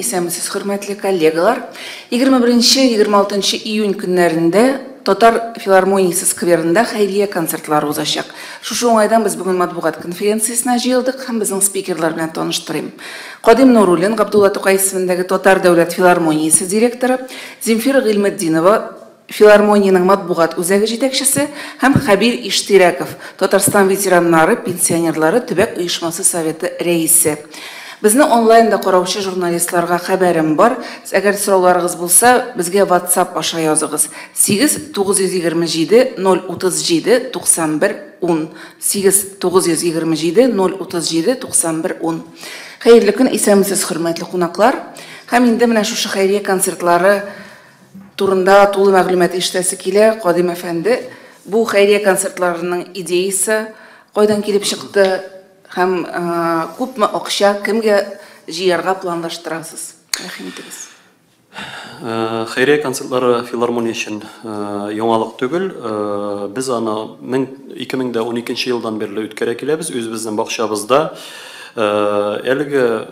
Исәнмесез, хөрмәтле коллегалар. 21-26 июнь көннәрендә Татар филармониясе скверында хәйрия концертлары узачак. Шушы уңайдан без бүген матбугат конференциясенә җыелдык һәм безнең спикерлар белән таныштырыйм. Кадим Нуруллин, Габдулла Тукай исемендәге Татар дәүләт филармониясе директоры, Земфира Гыйльметдинова, филармониянең матбугат үзәге җитәкчесе һәм Хәбир Иштирәков, Татарстан ветераннары, пенсионерлары төбәк оешмасы советы рәисе. Безне онлайнда караучы журналистларга хәбәрем бар. Әгәр сорауларыгыз булса, безгә WhatsApp аша языгыз. 8 927 037 91 10. 8 927 037 91 10. Хәерле көн, исәнмесез, хөрмәтле кунаклар. Һәм инде менә шушы хәйрия концертлары турында тулы мәгълүмат ишетәсе килә. Кадим әфәнде, бу хәйрия концертларының идеясы кайдан килеп чыкты һәм күпме акча кемгә җыярга планлаштырасыз? Рәхим итегез. Хәйрия концертлары филармония өчен яңалык түгел. Без аны 2012 елдан бирле үткәрә киләбез үзебезнең бакчабызда. Әлеге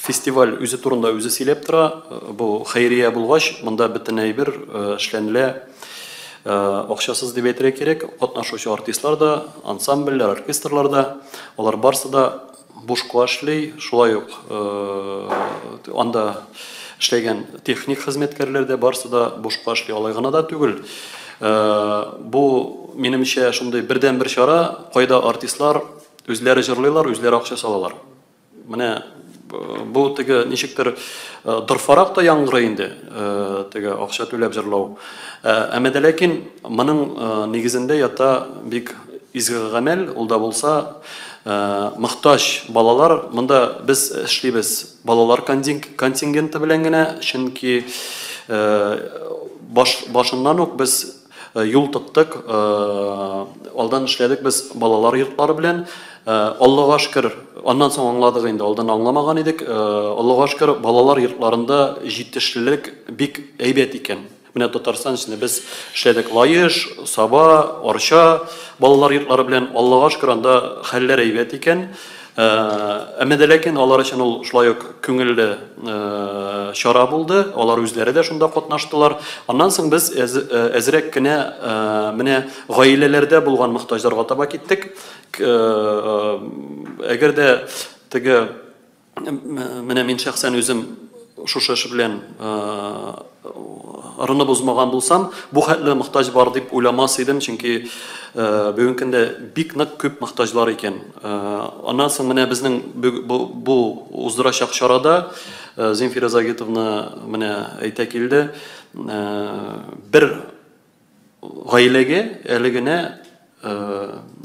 фестиваль үзе турында үзе сөйләп тора. Бу хәйрия булгач, монда бөтен әйбер эшләнелә акчасыз дип әйтергә кирәк. Катнашучы артистлар да, ансамбльләр, оркестрлар да, алар барсы да бушка эшли. Шулай ук анда эшләгән техник хезмәткәрләр дә барсы да бушка эшли. Алай гына да түгел. Бу, минемчә, шундый бердәнбер чара, кайда артистлар үзләре җырлыйлар, үзләре акча салалар. Менә бу теге ничектер дорфарак та яңгырый инде, теге акча түләп җырлау. Әмма дә ләкин моның нигезендә ята бик изге гамәл, ул да булса мохтаҗ балалар. Монда без эшлибез балалар контингенты белән генә, чөнки башыннан ук без юл тоттык, алдан эшләдек без балалар йортлары белән. Аллага шөкер, аннан соң аңладык инде, алдан аңламаган идек. Аллага шөкер, балалар йортларында җитешлелек бик әйбәт икән. Менә Татарстан эчендә без эшләдек Лаеш, Саба, Арча балалар йортлары белән. Аллага шөкер, анда хәлләр әйбәт икән. Әмма дә ләкин алар өчен ул шулай ук күңелле чара булды. Алар үзләре дә шунда катнаштылар. Аннан соң без әзрәк кенә менә гаиләләрдә булган мохтаҗларга таба киттек. Әгәр дә теге менә мин шәхсән үзем шушы эш белән ырыны бозмаган булсам, бу хәтле мохтаҗ бар дип уйламас идем, чөнки бүгенге көндә бик нык күп мохтаҗлар икән. Аннан соң менә безнең бу уздырачак чарада Земфира Загитовна менә әйтә килде, бер гаиләгә әле генә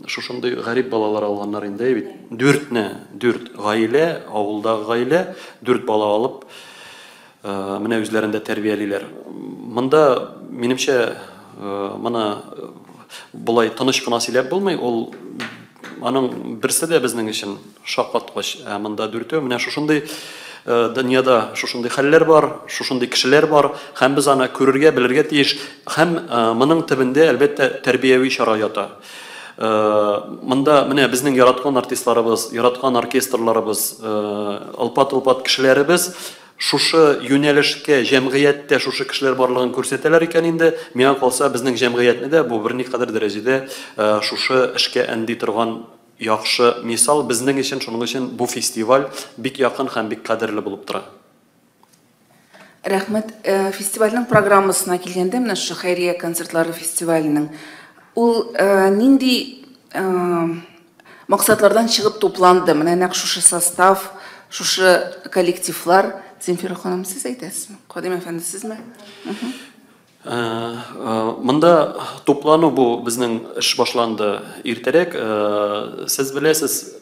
шушындый гарип балалар алганнар инде бит. Дүрт гаилә, авылдагы гаилә, 4 бала алып, менә үзләрендә тәрбиялиләр. Монда, минемчә, моны болай тыныч кына сөйләп булмый, ул аның берсе дә безнең өчен шаккаткыч. Ә монда дүртәү, менә шушындый дөньяда шушындый хәлләр бар, шушындый кешеләр бар, һәм без аны күрергә, белергә тиеш. Һәм моның төбендә, әлбәттә, тәрбияви чара ята. Монда менә безнең яраткан артистларыбыз, яраткан оркестрларыбыз, алпат-алпат кешеләребез шушы юнәлешкә, җәмгыятьтә шушы кешеләр барлыгын күрсәтәләр икән инде, миңа калса, безнең җәмгыятьне дә бу берникадәр дәрәҗәдә шушы эшкә өнди торган яхшы мисал. Безнең өчен, шуның өчен бу фестиваль бик якын һәм бик кадерле булып тора. Рәхмәт. Фестивальнең программасына килгәндә, менә шушы хәйрия концертлары фестиваленең, ул нинди максатлардан чыгып тупланды? Менә нәкъ шушы состав, шушы коллективлар. Земфира ханым, сез әйтәсезме? Кадим әфәнде, сезме? Монда туплану бу безнең эш башланды иртәрәк. Сез беләсез,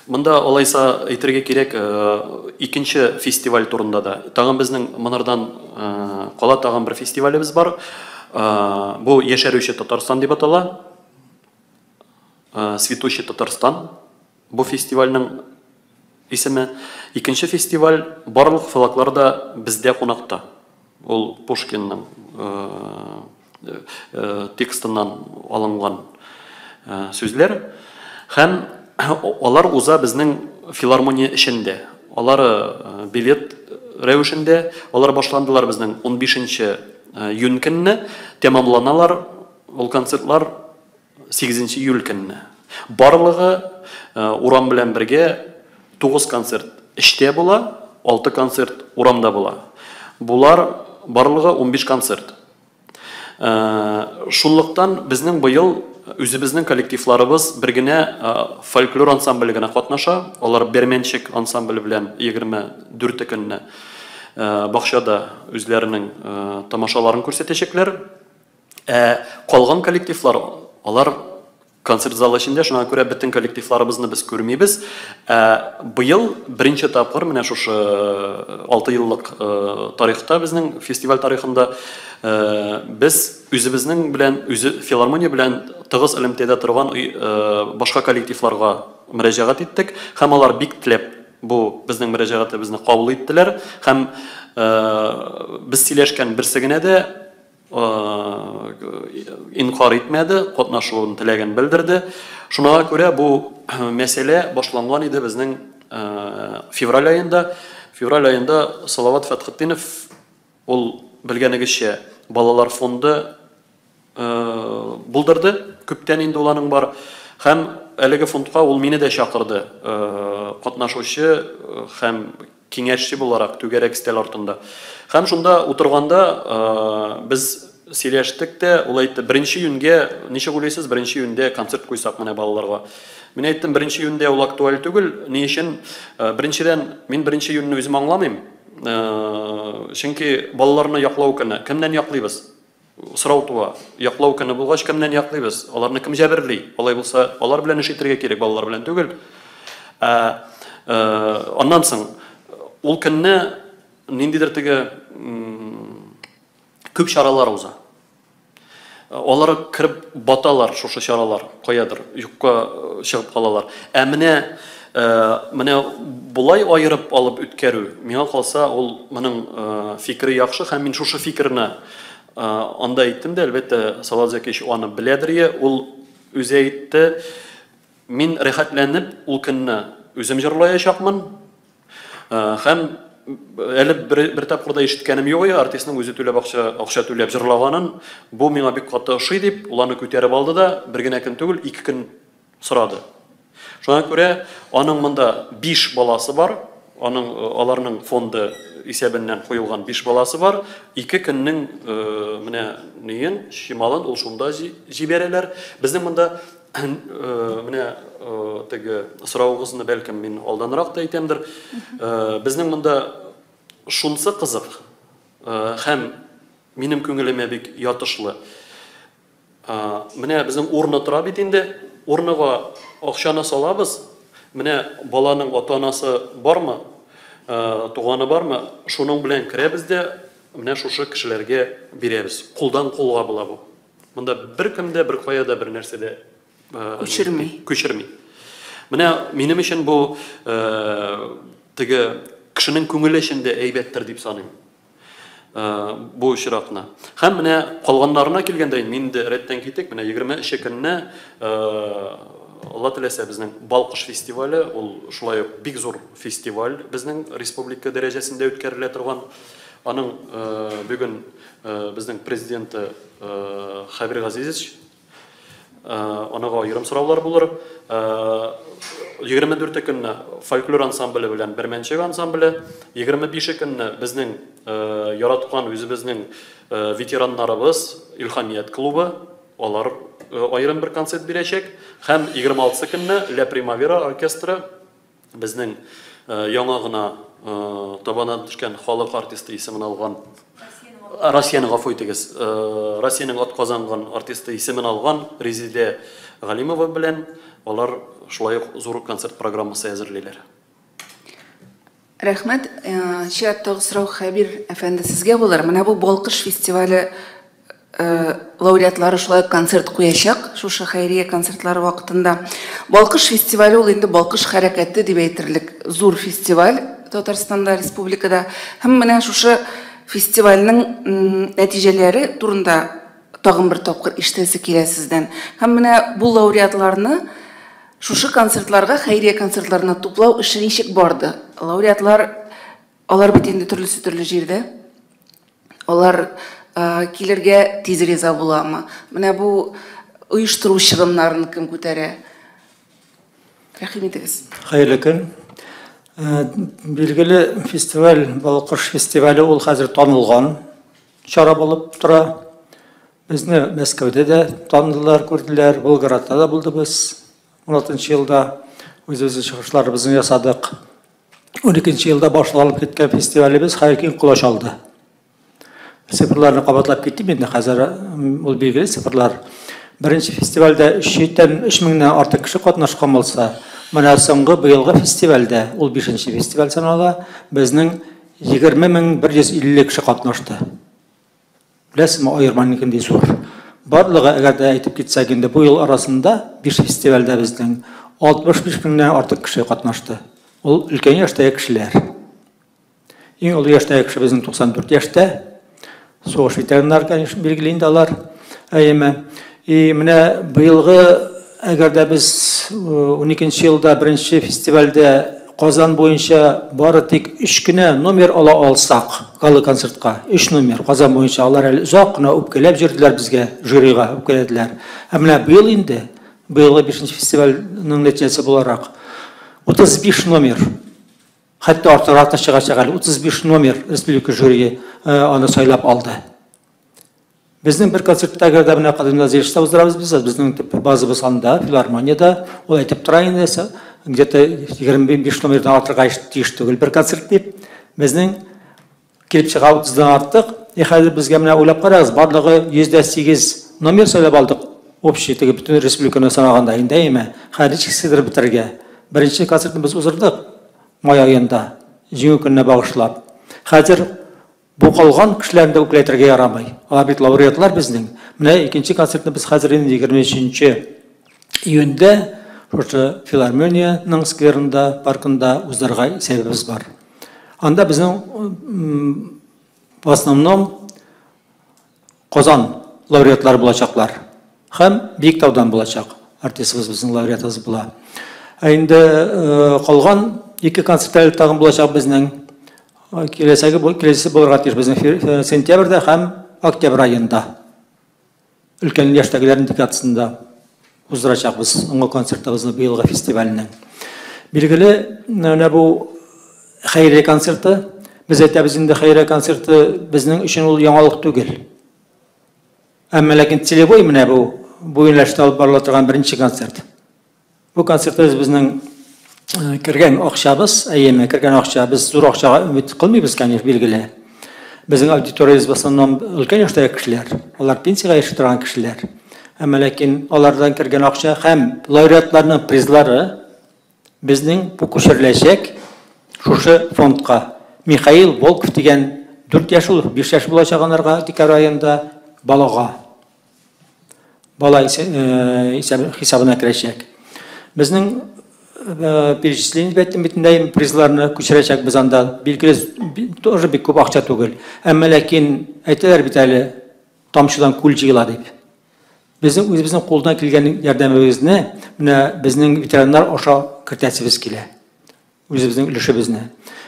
монда алайса әйтергә кирәк, икенче фестиваль турында да. Тагын безнең монардан кала тагын бер фестивалебез бар. Бу Яшәрүче Татарстан дип атала. Цветущий Татарстан. Бу фестивальнең исеме. Икенче фестиваль барлык флаглар да бездә кунакта. Ул Пушкинның текстыннан алынган сүзләр. Һәм Алар уза безнең филармония эчендә. Алар билет рәвешендә, алар башландылар безнең 15 июнь көнне, тәмамланалар ул концертлар 8 июль көнне. Барлыгы урам белән бергә 9 концерт эчтә була, 6 концерт урамда була. Булар барлыгы 15 концерт. Шунлыктан безнең быел үзебезнең коллективларыбыз бер генә фольклор ансамбле генә катнаша. Алар Берменчик ансамбле белән 24 көнне бакчада үзләренең тамашаларын күрсәтәчәкләр. Ә калган коллективлар алар концерт залы эчендә, шуңа күрә бөтен коллективларыбызны без күрмибез. Ә быел беренче тапкыр менә шушы 6 еллык тарихта, безнең фестиваль тарихында без үзебезнең белән, үзе филармония белән тыгыз элемтәдә торган башка коллективларга мөрәҗәгать иттек һәм алар бик теләп бу безнең мөрәҗәгатебезне кабул иттеләр һәм без сөйләшкән берсе генә дә инкар итмәде, катнашуын теләген белдерде. Шуңа күрә бу мәсьәлә башланган иде безнең февраль аенда. Февраль аенда Салават Фәтхетдинов, ул белгәнегезчә, балалар фонды булдырды, күптән инде ул аның бар. Һәм әлеге фондка ул мине дә чакырды, катнашучы һәм киңәшче буларак түгәрәк өстәл артында. Һәм шунда утырганда без сөйләштек тә, ул әйтте, 1 июньгә, ничек уйлыйсыз, 1 июньдә концерт куйсак менә балаларга. Мин әйттем, 1 июньдә ул актуаль түгел. Ни өчен? Беренчедән, мин 1 июньне үзем аңламыйм. Чөнки балаларны яклау көне. Кемнән яклыйбыз? Сорау туа. Яклау көне булгач, кемнән яклыйбыз? Аларны кем җәберли? Алай булса, алар белән эш итәргә кирәк, балалар белән түгел. Аннан соң ул көнне ниндидер теге күп чаралар уза. Алар кереп баталар, шушы чаралар каядыр юкка чыгып калалар. Ә менә болай аерып алып үткәрү, миңа калса, ул моның фикере яхшы һәм мин шушы фикерне анда әйттем дә, әлбәттә, Салават Зәкиевич аны беләдер, ул үзе әйтте, мин рәхәтләнеп ул көнне үзем җырлаячакмын. Һәм әле бер тапкыр да ишеткәнем юк, артистның үзе түләп акча түләп җырлаганын, бу миңа бик каты ошый дип, ул аны күтәреп алды да, бер генә көн түгел, 2 көн сорады. Шуңа күрә аның монда 5 баласы бар, аларның фонды исәбеннән куелган 5 баласы бар, 2 көннең менә ниен, чималын ул шунда җибәрәләр. Безнең монда менә теге соравыгызны бәлкем мин алданрак та әйтәмдер. Безнең монда шунсы кызык һәм минем күңелемә бик ятышлы. Менә безнең урны тора бит инде. Урныга акчаны салабыз. Менә баланың ата-анасы бармы, туганы бармы, шуның белән керәбез дә менә шушы кешеләргә бирәбез. Кулдан кулга була бу. Монда беркем дә, бер кая да бер нәрсә дә күчерми. Күчерми. Менә минем өчен бу теге кешенең күңеле өчен дә әйбәттер дип саныйм. Бу очракны. Һәм менә калганнарына килгәндә, мин инде рәттән китек, менә 23 көнне Алла теләсә безнең Балкыш фестивале, ул шулай ук бик зур фестиваль безнең республика дәрәҗәсендә үткәрелә торган. Аның бүген безнең президенты Хәбир Газизович, анага аерым сораулар булыр. 24 көнне фольклор ансамбле белән Берменчек ансамбле, 25 көнне безнең яраткан үзебезнең ветераннарыбыз Илһамият клубы, алар аерым бер концерт бирәчәк. Һәм 26 көнне Ля Примавера оркестры, безнең яңа гына табаннан төшкән халык артисты исемен алган, Россиянең, гафу итегез, Россиянең атказанган артисты исемен алган Резидә Галимова белән алар шулай ук зур концерт программасы әзерлиләр. Рәхмәт. Чираттагы сорау Хәбир әфәнде сезгә булыр. Менә бу Балкыш фестивале лауреатлары шулай концерт куячак, шушы хәйрия концертлары вакытында. Балкыш фестивале ул инде Балкыш хәрәкәте дип әйтерлек зур фестиваль Татарстанда, республикада. Һәм менә шушы фестивальнең нәтиҗәләре турында тагын бер тапкыр ишетәсе килә сездән. Һәм менә бу лауреатларны Шушы концертларга, хәйрия концертларына туплау эше ничек барды? Лауреатлар, алар бит инде төрлесе төрле җирдә. Алар килергә тиз риза буламы? Менә бу оештыру чыгымнарын кем күтәрә? Рәхим итегез. Хәерле көн. Билгеле, фестиваль, Балкыш фестивале ул хәзер танылган чара булып тора. Безне Мәскәүдә дә таныдылар, күрделәр, Волгоградта да булды без. 16 елда үз-үзе чыгышларыбызны ясадык. 12 елда башланып киткән фестивалебез хәзер киң колач алды. Цифрларны кабатлап киттем инде, хәзер ул билгеле цифрлар. Беренче фестивальдә 3 меңнән артык кеше катнашкан булса, менә соңгы быелгы фестивальдә, ул 5нче фестиваль санала, безнең 20 150 кеше катнашты. Беләсезме, аерма нинди зур. Барлыгы, әгәр дә әйтеп китсәк инде, бу ел арасында 5 фестивальдә безнең 65 меңнән артык кеше катнашты. Ул өлкән яшьтәге кешеләр. Иң олы яшьтәге кеше безнең 94 яшьтә. Сугыш ветераннар, конечно, билгеле инде алар. Әйеме. И менә быелгы, әгәр дә без 12 елда беренче фестивальдә Казан буенча бары тик 3 кенә номер ала алсак, гала-концертка 3 номер Казан буенча, алар әле озак кына үпкәләп йөрделәр безгә, жюрига үпкәләделәр. Ә менә быел инде, быелгы 5 фестивальнең нәтиҗәсе буларак 35 номер, хәтта артыграк та чыгачак әле, 35 номер республика жюрие аны сайлап алды. Безнең бер концертта, әгәр дә менә Кадим Назировичта уздырабыз без, безнең төп базабыз анда, филармониядә, ул әйтеп тора инде, где-то 25 номердан артырга тиеш түгел бер концерт дип. Безнең килеп чыга 30-дан артык. И хәзер безгә менә уйлап карагыз, барлыгы 108 номер сайлап алдык. Общий теге бөтен республиканы санаганда инде, әйеме? Хәзер ничек сыйдырып бетерергә? Беренче концертны без уздырдык май аенда, Җиңү көненә багышлап. Хәзер бу калган кешеләрне дә үпкәләтергә ярамый. Алар бит лауреатлар безнең. Менә икенче концертны без хәзер инде 23 июньдә шушы филармониянең скверында, паркында уздырырга исәбебез бар. Анда безнең в основном Казан лауреатлары булачаклар. Һәм Биектаудан булачак. Артистыбыз безнең лауреатыбыз була. Ә инде калган ике концерт әле тагын булачак безнең. Киләсәге киләсе булырга тиеш безнең сентябрьдә һәм октябрь аенда. Өлкән яшьтәгеләрнең декадасында уздырачакбыз соңгы концертыбызны быелгы фестивальнең. Билгеле, менә бу хәйрия концерты, без әйтәбез инде, хәйрия концерты безнең өчен ул яңалык түгел. Әмма ләкин целевой менә бу юнәлештә алып барыла торган беренче концерт. Бу концертта безнең кергән акчабыз, әйеме, кергән акча, без зур акчага өмет кылмыйбыз, конечно, билгеле. Безнең аудиториябез в основном өлкән яшьтәге кешеләр, алар пенсиягә яши торган кешеләр. Әмма ләкин алардан кергән акча һәм лауреатларның призлары безнең бу күчереләчәк шушы фондка. Михаил Волков дигән 4 яшь ул, 5 яшь булачак анарга декабрь аенда балага. Бала хисабына керәчәк. Безнең перечисление әйттем бит инде, призларны күчерәчәкбез анда. Билгеле, тоже бик күп акча түгел. Әмма ләкин әйтәләр бит әле, тамчыдан күл җыела дип. Безнең үзебезнең кулдан килгән ярдәмебезне менә безнең ветераннар аша кертәсебез килә. Үзебезнең өлешебезне.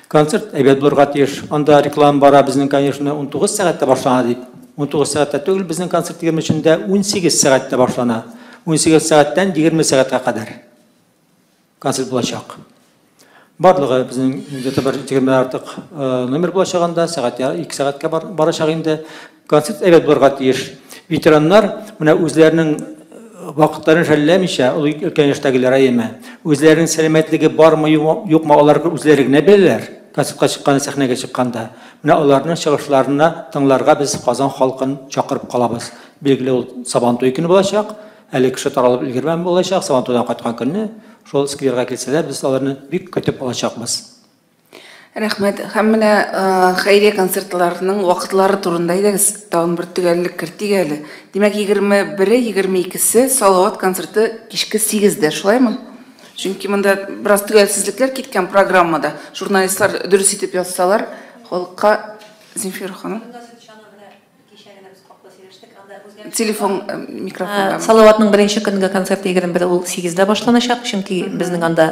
Концерт әйбәт булырга тиеш. Анда реклама бара безнең, конечно, 19 сәгатьтә башлана дип. 19 сәгатьтә түгел, безнең концерт 23-ндә 18 сәгатьтә башлана. 18 сәгатьтән 20 сәгатькә кадәр концерт булачак. Барлыгы безнең где-то бер 20 артык номер булачак анда, сәгать 2 сәгатькә барачак инде. Концерт әйбәт булырга тиеш. Ветераннар менә үзләренең вакытларын жәлләмичә, ул өлкән яшьтәгеләр, әйеме, үзләренең сәламәтлеге бармы, юкмы, алар үзләре генә беләләр. Концертка чыкканда, сәхнәгә чыкканда. Менә аларның чыгышларына тыңларга без Казан халкын чакырып калабыз. Билгеле, ул Сабантуй көне булачак. Әле кеше таралып өлгермәгән булачак, Сабантуйдан кайткан көнне шул скверга килсәләр, без аларны бик көтеп алачакбыз. Рәхмәт. Һәм менә хәйрия концертларының вакытлары турында әйдәгез, тагын бер төгәллек кертик әле. Димәк, 21-е, 22-се Салават концерты кичке 8-дә, шулаймы? Чөнки монда бераз төгәлсезлекләр киткән программада. Журналистлар дөрес итеп язсалар, халыкка. Земфира ханым. Кичә генә без хаклы сөйләштек, анда үзгәреш Телефон микрофонга. Салаватның беренче көнге концерты 21 ул 8-дә башланачак, чөнки безнең анда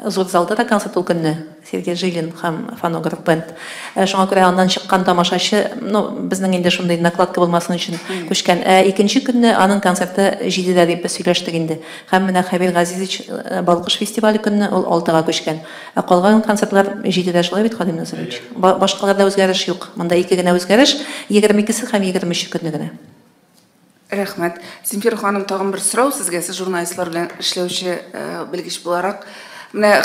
зур залда да концерт ул көнне Сергей Жилин һәм фонограф бенд. Шуңа күрә аннан чыккан тамашачы, ну, безнең инде шундый накладка булмасын өчен күчкән. Ә икенче көнне аның концерты 7-дә дип без сөйләштек инде. Һәм менә Хәбир Газизович Балкыш фестивале көнне ул 6-га күчкән. Ә калган концертлар 7-дә, шулай бит, Кадим Назарович? Башкаларда үзгәреш юк. Монда ике генә үзгәреш, 22-се һәм 23 көнне генә. Рәхмәт. Земфира ханым, тагын бер сорау сезгә, сез журналистлар белән эшләүче белгеч буларак. Менә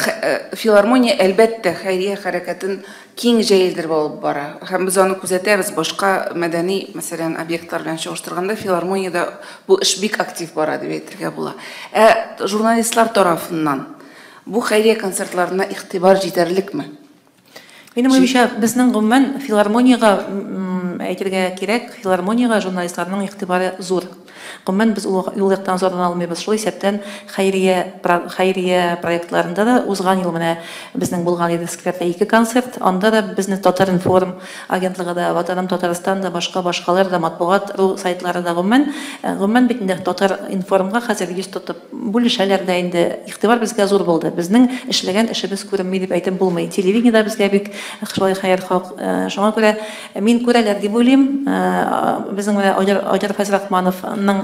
филармония, әлбәттә, хәйрия хәрәкәтен киң җәелдереп алып бара. Һәм без аны күзәтәбез, башка мәдәни, мәсәлән, объектлар белән чагыштырганда, филармониядә бу эш бик актив бара дип әйтергә була. Ә журналистлар тарафыннан бу хәйрия концертларына игътибар җитәрлекме? Минем уемча, безнең гомумән филармониягә, әйтергә кирәк, филармониягә журналистларның игътибары зур. Гомумән без ул яктан зарлана алмыйбыз. Шул исәптән хәйрия проектларында да узган ел менә безнең булган иде скверда 2 концерт. Анда да безне Татар-информ агентлыгы да, Ватаным Татарстан да, башка башкалар да, матбугат ру сайтлары да гомумән, гомумән бит инде Татар-информга хәзер йөз тотып бүлешәләр дә инде. Игътибар безгә зур булды. Безнең эшләгән эшебез күренми дип әйтеп булмый. Телевидениедә безгә бик шулай хәер хак. Шуңа күрә мин күрәләр дип уйлыйм. Безнең менә Айдар Фәйзрахмановның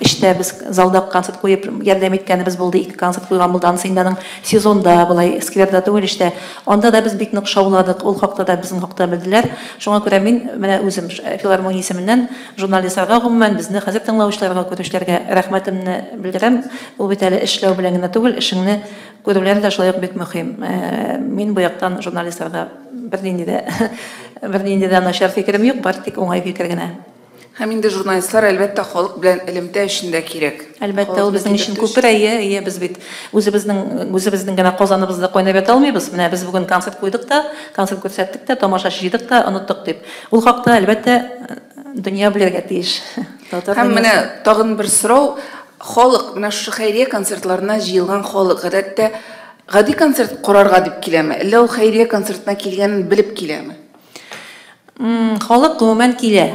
эштә без залда концерт куеп ярдәм иткәнебез булды. 2 концерт куйган булды. Анысы инде аның сезонда, былай скверда түгел эштә. Анда да без бик нык шауладык. Ул хакта да безнең хакта белделәр. Шуңа күрә мин менә үзем филармония исеменнән журналистларга, гомумән безне хәзер тыңлаучыларга, күрүчеләргә рәхмәтемне белдерәм. Ул бит әле эшләү белән генә түгел, эшеңне күрүләре дә шулай ук бик мөһим. Мин бу яктан журналистларга бернинди дә начар фикерем юк, бар тик уңай фикер генә. Һәм инде журналистлар, әлбәттә, халык белән элемтә өчен дә кирәк. Әлбәттә, ул безнең өчен күпер, әйе, әйе, без бит үзебезнең генә казаныбызда кайнап ята алмыйбыз. Менә без бүген концерт куйдык та, концерт күрсәттек тә, тамашачы җыйдык та, оныттык дип. Ул хакта, әлбәттә, дөнья белергә тиеш. Һәм менә тагын бер сорау. Халык, менә шушы хәйрия концертларына җыелган халык, гадәттә, гади концерт карарга дип киләме? Әллә ул хәйрия концертына килгәнен белеп киләме? Халык гомумән килә.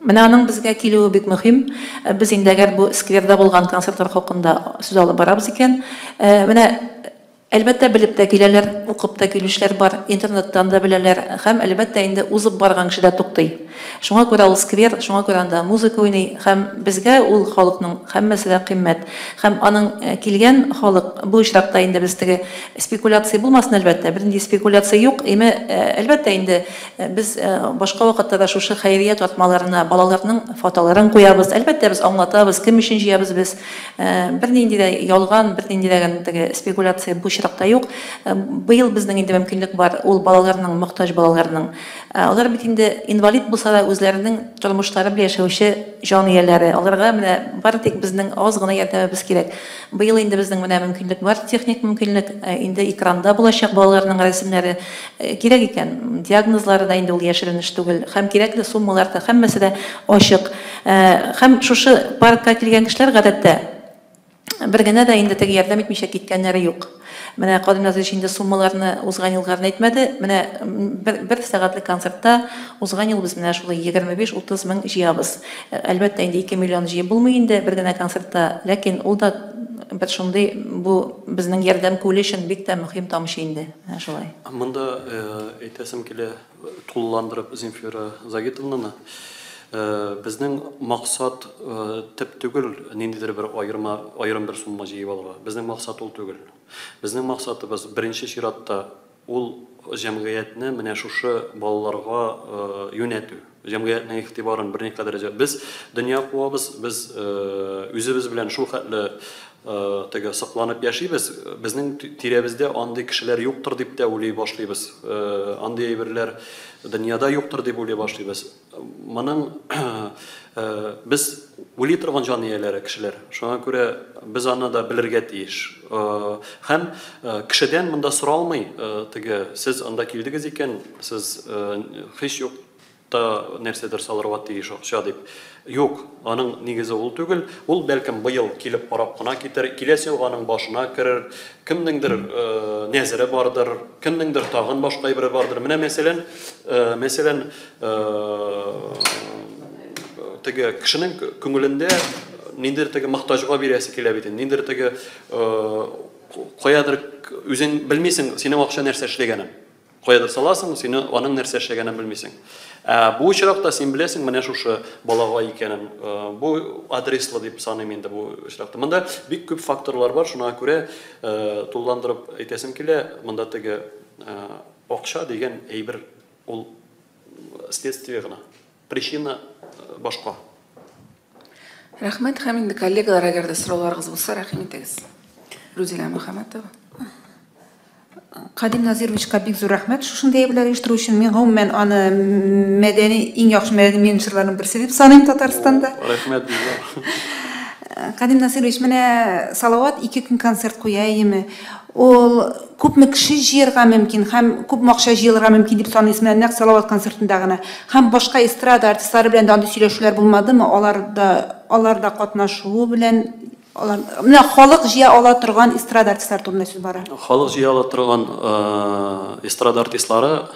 Менә аның безгә килүе бик мөһим. Без инде әгәр бу скверда булган концертлар хакында сүз алып барабыз икән, менә әлбәттә белеп тә киләләр, укып та килүчеләр бар, интернеттан да беләләр һәм әлбәттә инде узып барган кеше дә туктый. Шуңа күрә ул сквер, шуңа күрә анда музыка уйный һәм безгә ул халыкның һәммәсе дә кыйммәт. Һәм аның килгән халык, бу очракта инде без теге спекуляция булмасын әлбәттә, бернинди спекуляция юк. Име, әлбәттә инде без башка вакытта да шушы хәйрия тартмаларына балаларның фотоларын куябыз. Әлбәттә без аңлатабыз, кем өчен җыябыз без. Бернинди дә ялган, бернинди дә теге спекуляция бу очракта юк. Быел безнең инде мөмкинлек бар, ул балаларның, мохтаҗ балаларның. Алар бит инде инвалид булса да үзләренең тормышлары белән яшәүче җан ияләре. Аларга менә бары тик безнең аз гына ярдәмебез кирәк. Быел инде безнең менә мөмкинлек бар, техник мөмкинлек, инде экранда булачак балаларның рәсемнәре. Кирәк икән, диагнозлары да инде ул яшерен эш түгел. Һәм кирәкле суммалар да һәммәсе дә ачык. Һәм шушы паркка килгән кешеләр гадәттә бер генә дә инде теге ярдәм итмичә киткәннәре юк. Менә Кадим Назарович инде суммаларны узган елларны әйтмәде. Менә бер сәгатьлек концертта узган ел без менә шулай 25-30 мең җыябыз. Әлбәттә инде 2 миллион җыеп булмый инде бер генә концертта, ләкин ул да бер шундый бу безнең ярдәм күле өчен бик тә мөһим тамчы инде. Менә шулай. Монда әйтәсем килә, тулыландырып Земфира Загитовнаны. Безнең максат төп түгел, ниндидер бер аерым бер сумма җыеп алырга. Безнең максат ул түгел. Безнең максатыбыз беренче чиратта ул җәмгыятьне менә шушы балаларга юнәтү. Җәмгыятьнең игътибарын берникадәр җә-, без дөнья куабыз, без үзебез белән шул хәтле теге сакланып яшибез, безнең тирәбездә андый кешеләр юктыр дип тә уйлый башлыйбыз. Андый әйберләр дөньяда юктыр дип уйлый башлыйбыз. Моның без уйлый торган җан ияләре кешеләр. Шуңа күрә без аны да белергә тиеш. Һәм кешедән монда соралмый, теге сез анда килдегез икән, сез һич юк та нәрсәдер салырга тиеш акча дип. Юк, аның нигезе ул түгел. Ул бәлкем быел килеп карап кына китер, киләсе елга аның башына керер, кемнеңдер нәзере бардыр, кемнеңдер тагын башка әйбере бардыр. Менә мәсәлән, теге кешенең күңелендә ниндидер теге мохтаҗга бирәсе килә бит инде. Ниндидер теге каядыр үзең белмисең, синең акча нәрсә эшләгәнен. Каядыр саласың, сине аның нәрсә эшләгәнен белмисең. Ә бу очракта син беләсең менә шушы балага икәнен. Бу адреслы дип саныйм инде бу очракта. Монда бик күп факторлар бар, шуңа күрә тулыландырып әйтәсем килә, монда теге акча дигән әйбер ул следствие гына. Причина башка. Рәхмәт, һәм инде коллегалар, әгәр дә сорауларыгыз булса, рәхим итегез. Рузилә Мөхәммәтова. Кадим Назировичка бик зур рәхмәт шушындый әйберләр оештыру өчен. Мин гомумән аны мәдәни, иң яхшы мәдәни менеджерларның берсе дип саныйм Татарстанда. Рәхмәт бик зур. Кадим Насырович, менә Салават 2 көн концерт куя иеме? Ул күпме кеше җыярга мөмкин һәм күпме акча җыелырга мөмкин дип саныйсыз менә нәкъ Салават концертында гына? Һәм башка эстрада артистлары белән дә андый сөйләшүләр булмадымы? Алар да, алар да катнашуы белән, алар, менә халык җыя ала торган эстрада артистлары турында сүз бара. Халык җыя ала торган эстрада артистлары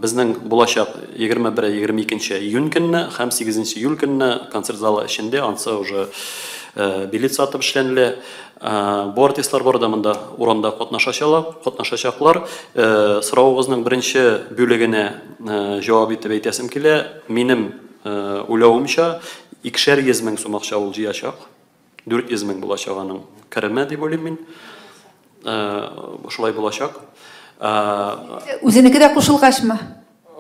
безнең булачак 21-22 июнь көнне һәм 8 июль көнне концерт залы эчендә, ансы уже билет сатып эшләнелә. Бу артистлар бар да монда урында катнашачаклар. Соравыгызның беренче бүлегенә җавап итеп әйтәсем килә. Минем уйлавымча, 200 мең сум акча ул җыячак. 400 мең булачак аның кереме дип уйлыйм мин. Шулай булачак. Үзенеке дә кушылгачмы?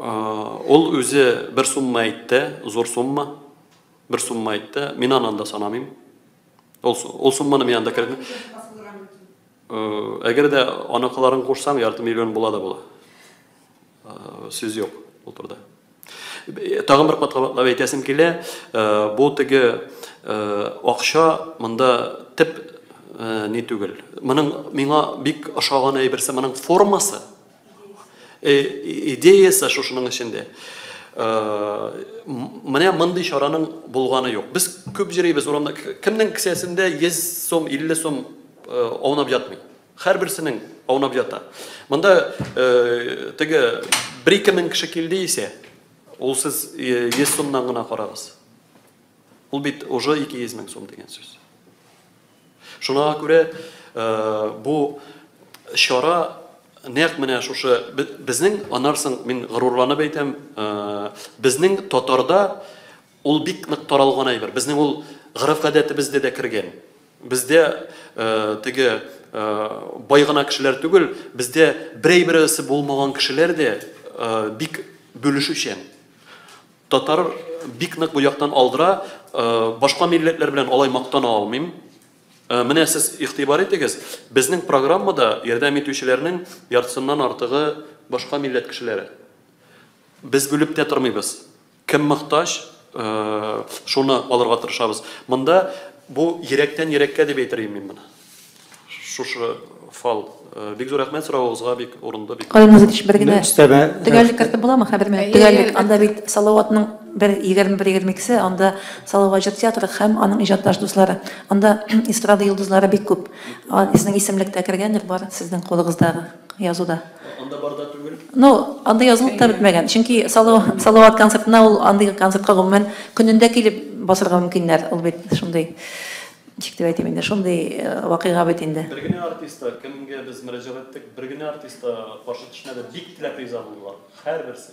Ул үзе бер сумма әйтте, зур сумма. Бер сумма әйтте. Мин аны анда санамыйм. Ул сумманы мин анда кердем. Әгәр дә аныкыларын кушсаң, ярты миллион була да була. Сүз юк ул турыда. Тагын бер кат кабатлап әйтәсем килә, бу теге акча монда төп ни түгел. Моның миңа бик ошаган әйберсе, моның формасы, идеясы шушының эчендә. Менә мондый чараның булганы юк. Без күп йөрибез урамда, кемнең кесәсендә 100 сум, 50 сум аунап ятмый. Һәрберсенең аунап ята. Монда теге 1-2 мең кеше килде исә, ул сез 100 сумнан гына карагыз. Ул бит уже 200 мең сум дигән сүз. Шуңа күрә бу чара нәкъ менә шушы безнең, аннан мин горурланып әйтәм, безнең татарда ул бик нык таралган әйбер. Безнең ул гореф-гадәтебездә дә кергән. Бездә теге бай гына кешеләр түгел, бездә берәй-берсе булмаган кешеләр дә бик бүлешүчән. Татар бик нык бу яктан алдыра, башка милләтләр белән алай мактана алмыйм. Менә сез игътибар итегез, безнең программада ярдәм итүчеләрнең яртысыннан артыгы башка милләт кешеләре. Без бүлеп тә тормыйбыз. Кем мохтаҗ, шуны алырга тырышабыз. Монда бу йөрәктән йөрәккә дип әйтер идем мин моны. Шушы фал. Бик зур рәхмәт соравыгызга, бик урынлы, бик. Кадим Назирович, бер генә төгәллек кертеп буламы? Хәбәр менә төгәллек. Анда бит Салаватның бер 21-22-се, анда Салават җыр театры һәм аның иҗатташ дуслары. Анда эстрада йолдызлары бик күп. Сезнең исемлектә кергәндер бар, сезнең кулыгыздагы язуда. Анда бар да түгел. Ну, анда язылып та бетмәгән. Чөнки Салават концертына ул андый концертка гомумән көнендә килеп басырга мөмкиннәр. Ул бит шундый, ничек дип әйтим инде, шундый вакыйга бит инде. Бер генә артиста, кемгә без мөрәҗәгать иттек, бер генә артиста каршы төшмәде, бик теләп риза булдылар. Һәрберсе.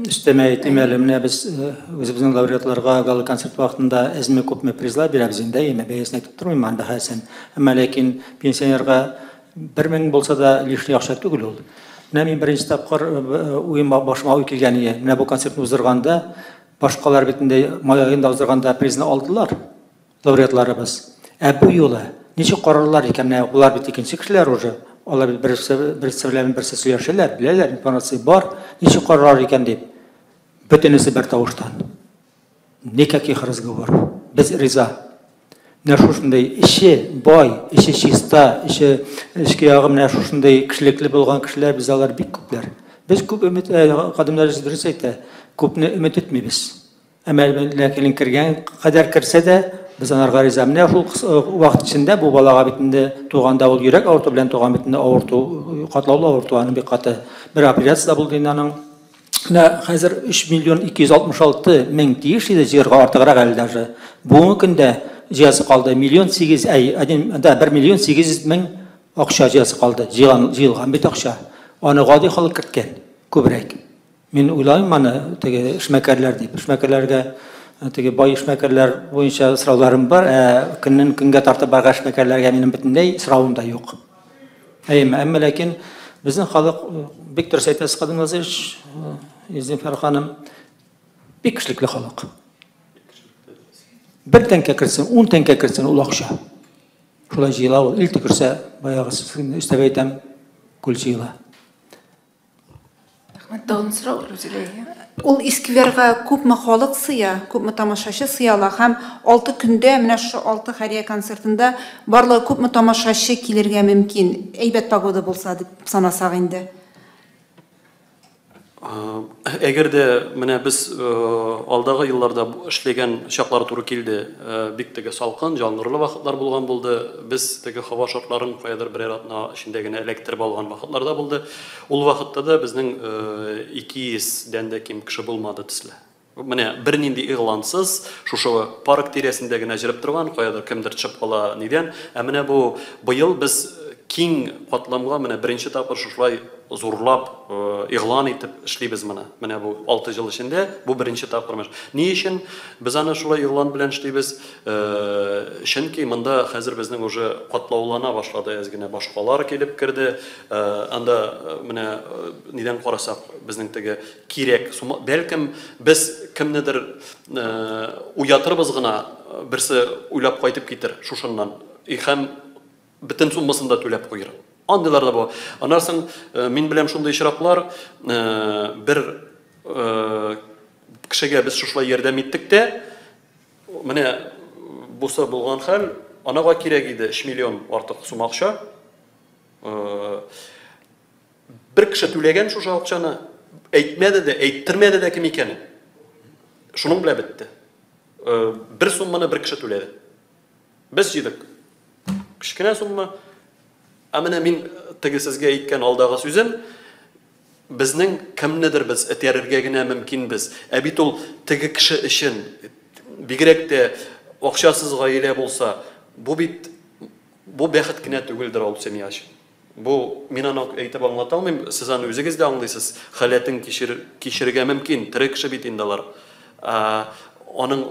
Өстәмә әйтим әле, менә без үзебезнең лауреатларга гала-концерт вакытында әзме күпме призлар бирәбез инде, әйме, бәясен әйтеп тормыйм анда хәзер. Әмма ләкин пенсионерга 1000 булса да лишний акча түгел ул. Менә мин беренче тапкыр уем башыма уй килгән иде. Менә бу концертны уздырганда, башкалар бит инде май аенда уздырганда призны алдылар лауреатларыбыз. Ә бу юлы ничек карарлар икән? Менә улар бит икенче кешеләр уже. Алар бит берсе белән берсе сөйләшәләр, беләләр, информация бар. Ничек карарлар икән дип. Бөтенесе бер тавыштан. Никаких разговоров. Без риза. Менә шушындый эше бай, эше чиста, эше эчке ягы менә шушындый кешелекле булган кешеләр, без алар бик күпләр. Без күп өмет, кадимнәр дөрес әйтә, күпне өмет итмибез. Әмма ләкин кергән кадәр керсә дә, без анарга риза. Менә шул вакыт эчендә бу балага бит инде туганда ул йөрәк авырту белән туган бит инде авырту, катлаулы авырту, аның бик каты бер операция да булды инде аның. Менә хәзер 3 миллион 266 мең тиеш иде җыярга, артыграк әле даже. Бүгенге көндә җыясы калды миллион сигез, әй, один, да, 1 миллион 800 мең акча җыясы калды. Җыйган, җыелган бит акча. Аны гади халык керткән күбрәк. Мин уйлыйм аны теге эшмәкәрләр дип. Эшмәкәрләргә теге бай эшмәкәрләр буенча сорауларым бар, ә көннән көнгә тартып барган эшмәкәрләргә минем бөтенләй соравым да юк. Әйме, әмма ләкин безнең халык, бик дөрес әйтәсез, Кадим Назирович, Зинфар ханым, бик кешелекле халык. Бер тәңкә керсен, 10 тәңкә керсен, ул акча. Шулай җыела ул, ил төкерсә, баягы өстәп әйтәм, күл җыела. Рәхмәт, тагын сорау, Рузилә. Ул искверга күпме халык сыя, күпме тамашачы сыя ала һәм 6 көндә менә шушы 6 хәйрия концертында барлыгы күпме тамашачы килергә мөмкин? Әйбәт погода булса дип санасак инде. Әгәр дә менә без алдагы елларда эшләгән чаклар туры килде, бик теге салкын, яңгырлы вакытлар булган булды. Без теге һава шартларын каядыр берәр атна эчендә генә эләктереп алган вакытлар да булды. Ул вакытта да безнең 200 дән дә ким кеше булмады төсле. Менә бернинди игълансыз, шушы парк тирәсендә генә җөреп торган, каядыр кемдер төшеп кала нидән. Ә менә бу быел без киң катламга менә беренче тапкыр шушылай зурлап игълан итеп эшлибез моны. Менә бу 6 ел эчендә бу беренче тапкыр. Ни өчен без аны шулай игълан белән эшлибез? Чөнки монда хәзер безнең уже катлаулана башлады, әз генә башкалар килеп керде. Анда менә нидән карасак, безнең теге кирәк сума, бәлкем без кемнедер уятырбыз гына, берсе уйлап кайтып китер шушыннан. И һәм бөтен суммасын да түләп куер. Андыйлар да бар. Аннан соң мин беләм шундый очраклар, бер кешегә без шушылай ярдәм иттек тә, менә бусы булган хәл, анага кирәк иде 3 миллион артык сум акча. Бер кеше түләгән шушы акчаны, әйтмәде дә, әйттермәде дә кем икәнен. Шуның белән бетте. Бер сумманы бер кеше түләде. Без җыйдык. Кечкенә сумма. Ә менә мин теге сезгә әйткән алдагы сүзем, безнең кемнедер без этәрергә генә мөмкинбез. Ә бит ул теге кеше өчен, бигрәк тә акчасыз гаилә булса, бу бит бу бәхет кенә түгелдер ул семья өчен. Бу мин аны әйтеп аңлата алмыйм, сез аны үзегез дә аңлыйсыз. Халәтен кичерергә мөмкин, тере кеше бит инде алар. Аның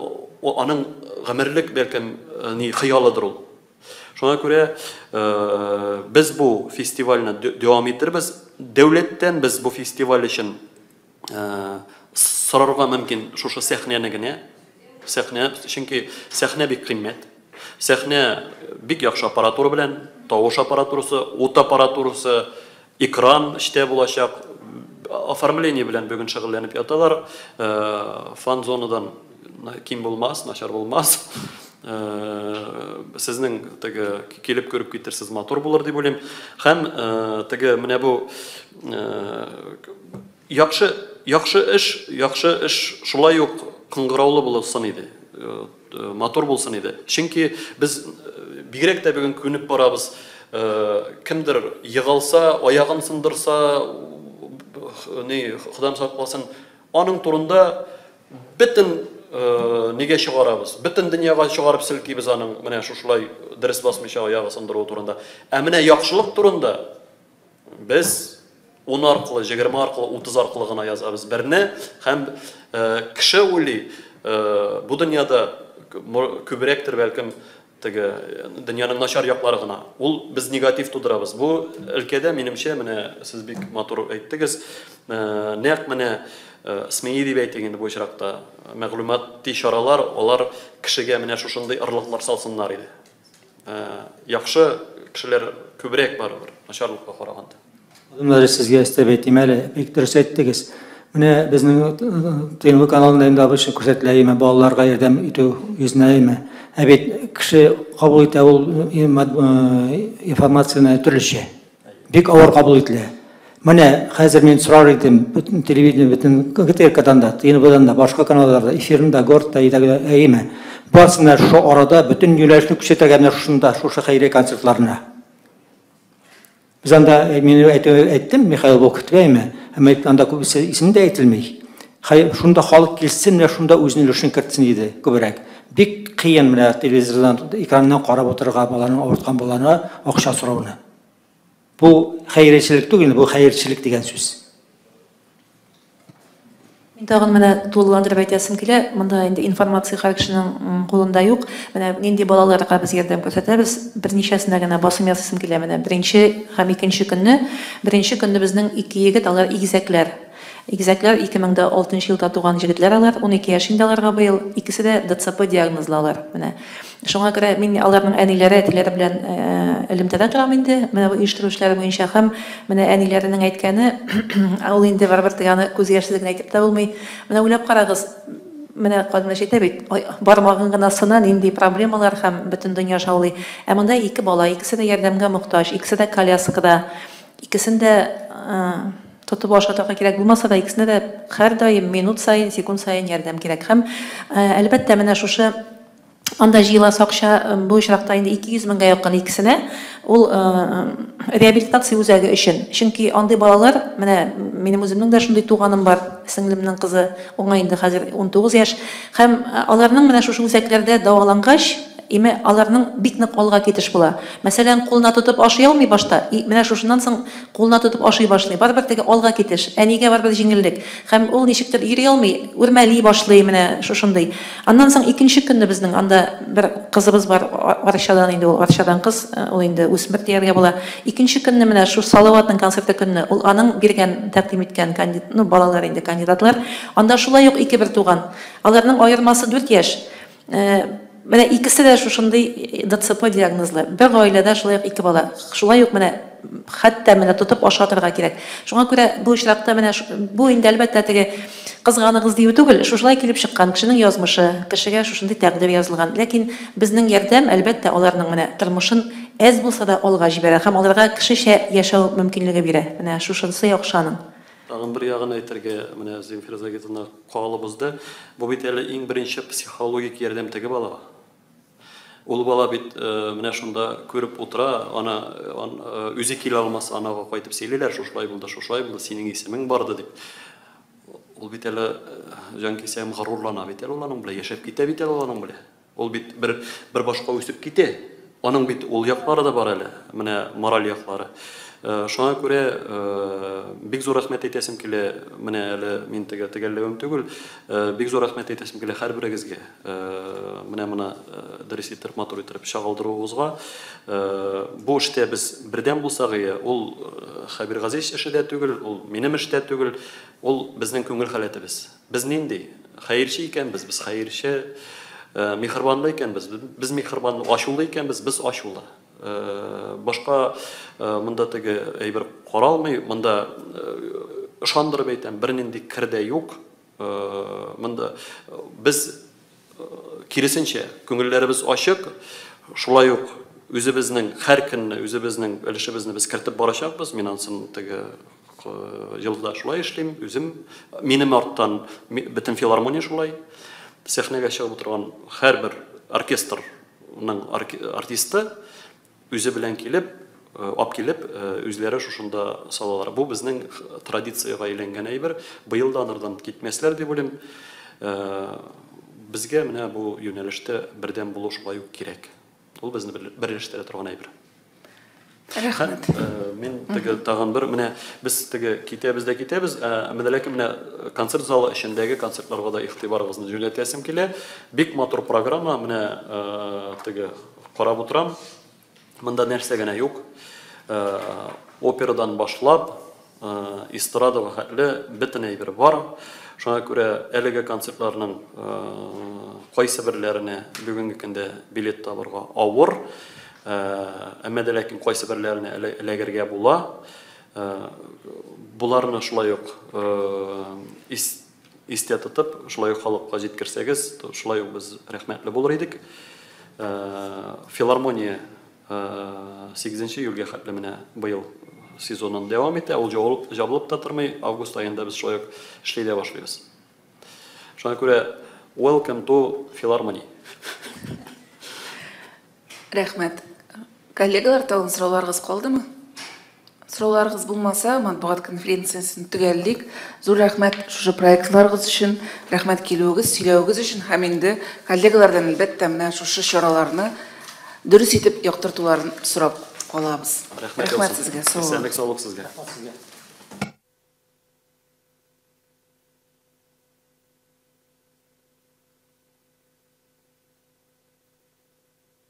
гомерлек бәлкем ни хыялыдыр ул. Шуңа күрә без бу фестивальне дәвам иттербез. Дәүләттән без бу фестиваль өчен сорарга мөмкин шушы сәхнәне генә. Сәхнә, чөнки сәхнә бик кыйммәт. Сәхнә бик яхшы аппаратура белән, тавыш аппаратурасы, ут аппаратурасы, экран эчтә булачак. Оформление белән бүген шөгыльләнеп яталар. Фан-зонадан ким булмас, начар булмас. Сезнең теге килеп күреп китерсез, матур булыр дип уйлыйм. Һәм теге менә бу яхшы яхшы эш, яхшы эш шулай ук кыңгыраулы булсын иде. Матур булсын иде. Чөнки без бигрәк тә бүген күнеп барабыз. Кемдер егылса, аягын сындырса, ни, Ходам сакласын, аның турында бөтен нигә чыгарабыз? Бөтен дөньяга чыгарып селкибез аның менә шушылай дөрес басмыйча аягы сындыруы турында. Ә менә яхшылык турында без 10 аркылы, 20 аркылы, 30 аркылы гына язабыз берне һәм кеше уйлый, бу дөньяда күбрәктер бәлкем теге дөньяның начар яклары гына. Ул без негатив тудырабыз. Бу өлкәдә минемчә менә сез бик матур әйттегез. Нәкъ менә СМИ дип әйтик инде бу очракта мәгълүмати чаралар, алар кешегә менә шушындый ырлыклар салсыннар иде. Яхшы кешеләр күбрәк барыбер начарлыкка караганда. Адымнары сезгә өстәп әйтим әле, бик дөрес әйттегез. Менә безнең ТНВ каналында инде обычно күрсәтелә име, балаларга ярдәм итү йөзенә име. Ә бит кеше кабул итә ул информацияне төрлечә. Бик авыр кабул ителә. Менә хәзер мин сорар идем, бөтен телевидение, бөтен ГТРКдан да, ТНВдан да, башка каналларда, эфирында, Городта и так далее, име. Барысына шушы арада бөтен юнәлешне күрсәтергә менә шушында, шушы хәйрия концертларына. Без анда, мин әйттем, Михаил Волков әйме, әмма анда күбесе исеме дә әйтелми. Шунда халык килсен, менә шунда үзенең өлешен кертсен иде күбрәк. Бик кыен менә телевизордан, экраннан карап утырырга баланың авырткан баланы акча сорауны. Бу хәерчелек түгел, бу хәерчелек дигән сүз. Мин тагын менә тулыландырып әйтәсем килә, монда инде информация һәр кешенең кулында юк. Менә нинди балаларга без ярдәм күрсәтәбез, берничәсенә генә басым ясыйсым килә. Менә беренче һәм икенче көнне, беренче көнне безнең ике егет, алар игезәкләр. Игезәкләр 2006 елда туган егетләр алар, 12 яшь инде аларга быел, икесе дә ДЦП диагнозлы алар. Менә шуңа күрә мин аларның әниләре, әтиләре белән элемтәдә торам инде, менә бу оештыру эшләре буенча һәм менә әниләренең әйткәне, ул инде барыбер теге аны күз яшьлеген әйтеп тә булмый. Менә уйлап карагыз, менә кадмыш әйтә бит, бармагын гына сына нинди проблемалар һәм бөтен дөнья шаулый. Ә монда ике бала, икесе дә ярдәмгә мохтаҗ, икесе дә коляскада, икесен дә тотып ашатырга кирәк булмаса да, икесенә дә һәрдаим минут саен, секунд саен ярдәм кирәк. Һәм әлбәттә менә шушы анда җыеласы акча бу очракта инде 200 меңгә якын икесенә, ул реабилитация үзәге өчен. Чөнки андый балалар, менә минем үземнең дә шундый туганым бар, сеңлемнең кызы, уңа инде хәзер 19 яшь. Һәм аларның менә шушы үзәкләрдә дәвалангач, име аларның бик нык алга китеш була. Мәсәлән, кулына тотып ашый алмый башта, менә шушыннан соң кулына тотып ашый башлый. Барыбер теге алга китеш, әнигә барыбер җиңеллек. Һәм ул ничектер йөри алмый, үрмәли башлый менә шушындый. Аннан соң икенче көнне безнең анда бер кызыбыз бар, Арчадан инде ул, Арчадан кыз, ул инде үсмер дияргә була. Икенче көнне менә шу Салаватның концерты көнне, ул аның биргән, тәкъдим иткән кандид, ну, балалар инде кандидатлар. Анда шулай ук ике бер туган. Аларның аермасы 4 яшь. Менә икесе дә шушындый ДЦП диагнозлы. Бер гаиләдә шулай ук ике бала. Шулай ук менә хәтта менә тотып ашатырга кирәк. Шуңа күрә бу очракта менә бу инде әлбәттә теге кызганыгыз дию түгел, шушылай килеп чыккан кешенең язмышы, кешегә шушындый тәкъдир язылган. Ләкин безнең ярдәм әлбәттә аларның менә тормышын әз булса да алга җибәрә һәм аларга кешечә яшәү мөмкинлеге бирә. Менә шушынысы яхшы аның. Тагын бер ягын әйтергә, менә Земфира Загитовна калыбызда, бу бит әле иң беренче психологик ярдәм теге балага. Ул бала бит менә шунда күреп утыра, ана үзе килә алмас, анага кайтып сөйлиләр, шушылай булды, шушылай булды, синең исемең барды дип. Ул бит әле җан кисәм горурлана бит әле ул аның белән, яшәп китә бит әле ул аның белән. Ул бит бер башка үсеп китә. Аның бит ул яклары да бар әле, менә мораль яклары. Шуңа күрә бик зур рәхмәт әйтәсем килә, менә әле мин теге төгәлләвем түгел, бик зур рәхмәт әйтәсем килә һәрберегезгә. Менә моны дөрес итеп, матур итеп чагылдыруыгызга. Бу эштә без бердәм булсак, ул Хәбир Газиз эше дә түгел, ул минем эш тә түгел, ул безнең күңел халәтебез. Без нинди? Хәерче икәнбез, без хәерче, миһербанлы икәнбез, без миһербанлы, ачулы икәнбез, без ачулы. Башка монда теге әйбер каралмый, монда ышандырып әйтәм, бернинди кер дә юк. Монда без киресенчә, күңелләребез ачык, шулай ук үзебезнең һәр көнне үзебезнең өлешебезне без кертеп барачакбыз. Мин ансын теге елда шулай эшлим, үзем, минем арттан бөтен филармония шулай. Сәхнәгә чыгып утырган һәрбер оркестрның артисты үзе белән килеп, ап килеп, үзләре шушында салалар. Бу безнең традициягә әйләнгән әйбер. Быел да анардан китмәсләр дип уйлыйм. Безгә менә бу юнәлештә бердәм булу шулай ук кирәк. Ул безне берләштерә торган әйбер. Рәхмәт. Мин теге тагын бер, менә без теге китәбез дә китәбез, менә ләкин менә концерт залы эчендәге концертларга да игътибарыгызны юнәлтәсем килә. Бик матур программа, менә теге карап утырам. Монда нәрсә генә юк. Операдан башлап, эстрадага хәтле бөтен әйбер бар. Шуңа күрә әлеге концертларның кайсы берләренә бүгенге көндә билет табырга авыр. Әмма дә ләкин кайсы берләренә эләгергә була. Буларны шулай ук истә тотып, шулай ук халыкка җиткерсәгез, шулай ук без рәхмәтле булыр идек. Филармония 8 июльгә хәтле менә быел сезонын дәвам итә, ул җабылып та тормый, август аенда без шулай ук эшли дә башлыйбыз. Шуңа күрә welcome to Philharmony. Рәхмәт. Коллегалар, тагын сорауларыгыз калдымы? Сорауларыгыз булмаса, матбугат конференциясен төгәллик. Зур рәхмәт шушы проектларыгыз өчен, рәхмәт килүегез, сөйләвегез өчен һәм инде коллегалардан, әлбәттә, менә шушы чараларны дөрес итеп яктыртуларын сорап калабыз. Рәхмәт Рәхмәт сезгә, сау булыгыз. Исәнлек, саулык сезгә.